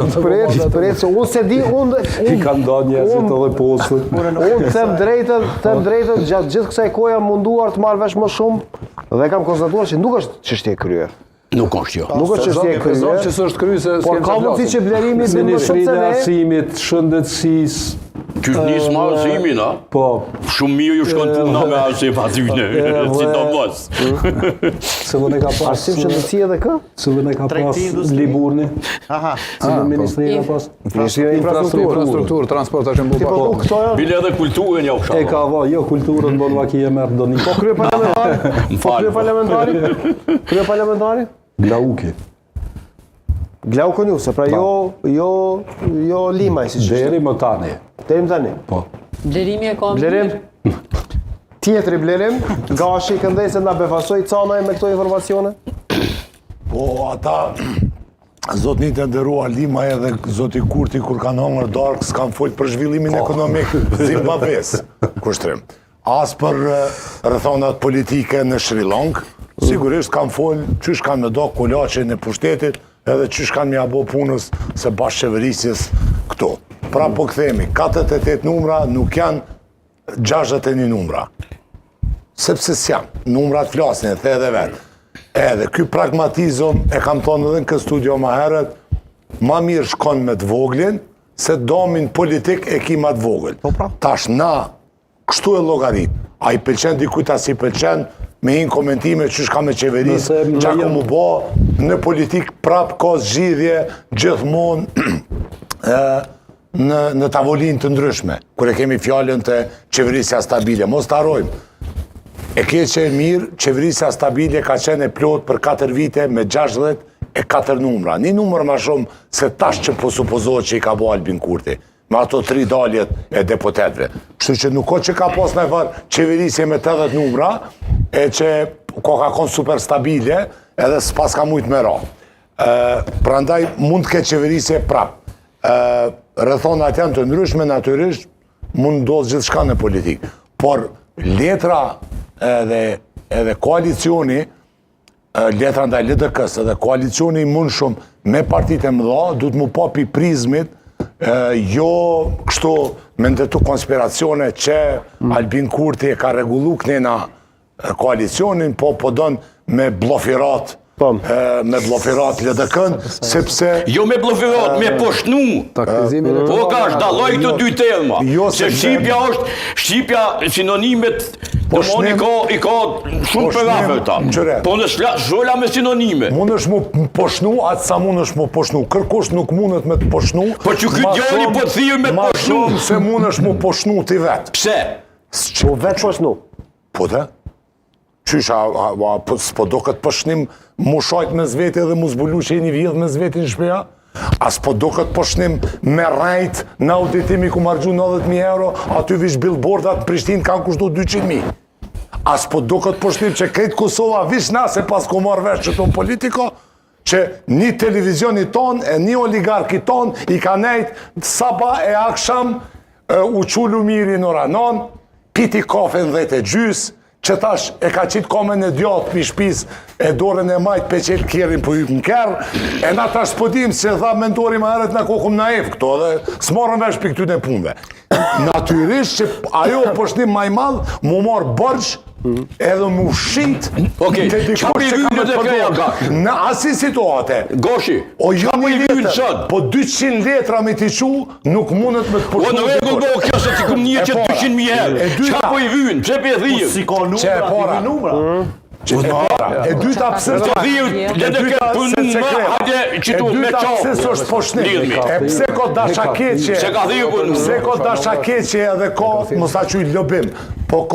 Prit, prit, se unë s'e di, unë... I kanë nda njerëzit edhe postet. Unë them drejtën, them drejtën, gjatë gjithë kësaj kohe jam munduar të marr vesh më shumë dhe kam konstatuar që nuk është çështje e kryer. Nuk është jo. Nuk është çështje e Zon kryer. që s'është kry se Por ka mundësi që Blerimi di më shumë se Ministrinë e ne. Arsimit, Shëndetësisë, Qysh nis me arsimin, a? po, Shumë mirë ju shkon puna me arsim atyne, si do mos. cilën e ka pas Arsim shëndetësi edhe kë? cilën e ka pas Tregti, industri. Liburni, Aha. cilën ministri e ka pas Ministria e Infrastrukturës. Infrastrukturë, transport, tash më Ti po po. du këto janë. Bile edhe kulturën ja u E ka ksha. va, jo kulturën bon vaki e merr doni. Po kryeparlamentari, po fal. kryeparlamentari, kryeparlamentari Glauki. Glau Konjufca, pra jo jo jo Limaj siç është. Deri më tani. Deri më tani. Po. Blerimi e ka Blerim. mirë. Tjetri Blerim, Gashi këndej se na befasoi Canaj me këto informacione. Po ata zotnit e nderuar Lima edhe zoti Kurti kur kanë hongër darkë s'kan folë për zhvillimin ekonomik Zimbabves, kushtrim. As për eh, rrethonat politike në Sri Lanka, sigurisht kanë folë qysh kanë me do kulaçin e pushtetit edhe qysh kanë me ja bo punës se bashkëqeverisjes këto. Pra po kthehemi, 48 numra nuk janë 61 numra sepse s'janë, numrat flasin, e the edhe vetë. Edhe ky pragmatizëm, e kam thonë edhe në këtë studio ma herët, ma mirë shkon me të voglin, se domin politik e ki ma të vogël. Po pra. Tash na, kështu e llogarit. A i pëlqen dikujt, a si pëlqen, me hin komentime qysh ka me qeveris, Nëse më qa ka jam- mu bo, në politik prap ka zgjidhje gjithmonë e, në, në tavolinë të ndryshme, kur e kemi fjalën të qeverisja stabile. Mos të harrojmë, e keqe e mirë, qeverisja stabile ka qenë e plot për 4 vite me 64 numra. Një numër ma shumë se tash që po supozohet që i ka bo Albin Kurti, me ato tri daljet e deputetëve. Kështu që nuk ka që ka pas në farë qeverisje me 80 numra, e që ko ka konë super stabile, edhe s'pas ka mujtë me ra. Ë, prandaj mund të ketë qeverisje prap. Ë, rrethonat janë të ndryshme natyrisht, mund ndodhë gjithçka në politikë. Por letra edhe edhe koalicioni, e, letra ndaj LDK-s edhe koalicioni i mundshëm me partitë e mëdha, duhet mu pa pi prizmit, e, jo kështu me ndërtu konspiracione që Albin Kurti e ka rregullu kënena e, koalicionin, po po don me bllofirat, Po. e, me bllofirat LDK-n, sepse Jo me bllofirat, me poshtnu. Taktizimi Po ka është dalloj këto dy terma. Jo, se sepse- shqipja është, shqipja sinonimet, Po domoni shnim- ka i ka shumë Po për shnim- afërta. Qyre. Po në shla, zhola me sinonime. Mund është mu poshnu atë sa mund është mu poshnu. Kërkush nuk mundet me të poshnu. Po që ky ma djali shumë- po të thirr me të ma poshnu. shumë se mund është mu poshnu ti vetë. Pse? Po vetë po shnu. Po dhe? Qysh, a, a, a, po, s'po do këtë poshnim mu shajt me zveti dhe mu zbulu që jeni vjedh me zveti në shpia? A s'po do këtë poshnim me rajt në auditimi ku marrë 90.000 euro, aty vish billboardat në Prishtinë kanë kushtu 200.000. A s'po do këtë poshnim që krejt Kosova vish na se pas ku marrë vesh që ton politiko, që një televizioni ton e një oligarki ton i ka nejt saba e aksham e, u qu Lumiri në ora 9, piti kafe në 10 e gjys, që tash e ka qitë komen e djathtë pi shpis e dorën e majtë pe qelë kjerin po hyp në kerr, e na tash s'po dim se tha mentori më herët na kokum naiv këto dhe s'morëm vesh pi këtyne punëve. Natyrisht që ajo poshtim ma i madh, mu marr borxh edhe mu shit Okej, te dikush çka po i që ka vynë me të LDK-ja përdorë. gash? Në asnjë situate. Goshi, O jo çka po një i vynë letër, sot? po 200 letra me t'i qu, nuk mundet me të O poshtu. në rregull bo kjo se ti kum një E që para. 200.000 herë. E dyta- Çka po i vynë? Pse po e thirr? Si ka Që e numra, ti para. vi numra. E para. E dyta pse Të thirr E LDK dyta për se se numra, kreva. hajde E qitu me dyta qa. pse s'është poshnim. Lidhmi. E pse ka dashakeqe? Se ka thirr për numra. Pse ka dashakeqe edhe ka, mos ta quaj lobim, po ka.